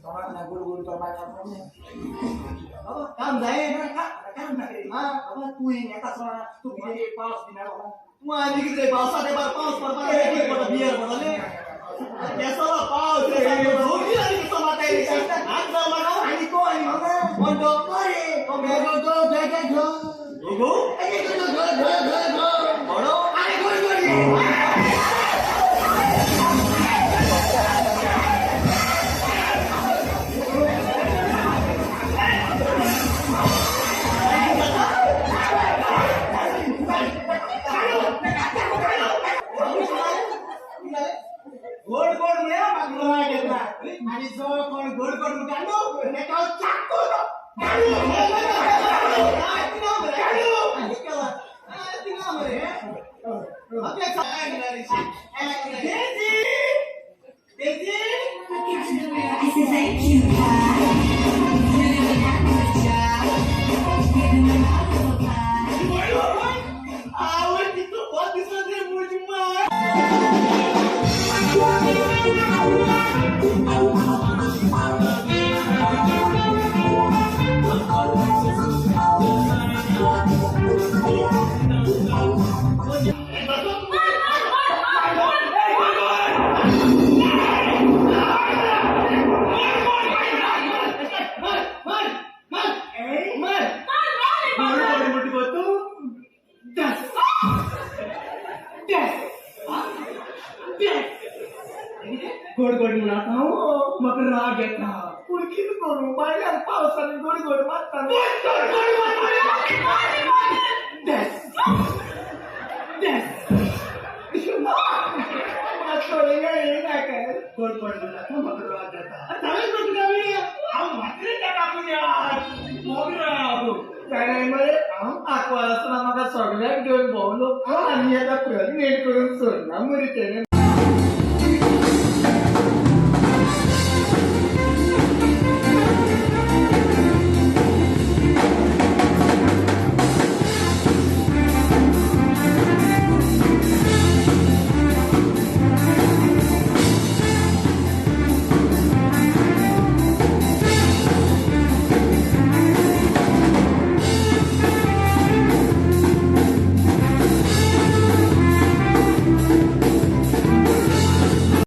गोड गोड बाबा काम जाय काम बाबा तूं येता आसतना तूं कितें पावस दिना बाबा तूं आनी कितें पावसा तेंपार पावस पडपा पडटा बियर पडटले केसो पावस जोगी आनी कसो मारता हात जाव म्हाका आनी तो आनी म्हाका कोण तो अरे कोण गो गो गो गो गो गो गो गो गो गो कोणो अरे गोड गोड गोड गोड म्हळ्यार म्हाका राग येता आनी जो कोण गोड गोड म्हणटा न्हू तेका हांव चाकू I say thank you, Pat. Really been happy with ya. Giving them all the pie. गोड गोड म्हणा म्हाका राग येता पूण कितें करूं भायल्यान पावसान गोड गोड मारता गोड गोड मारता गोड गोड म्हणा म्हाका राग येता हांव मात्रे जाणाय मरे हांव आंकवार आसतना म्हाका सगळ्याक घेवन भोंवलो आनी आतां प्रेग्नेंट करून सोडला मरे तेणें.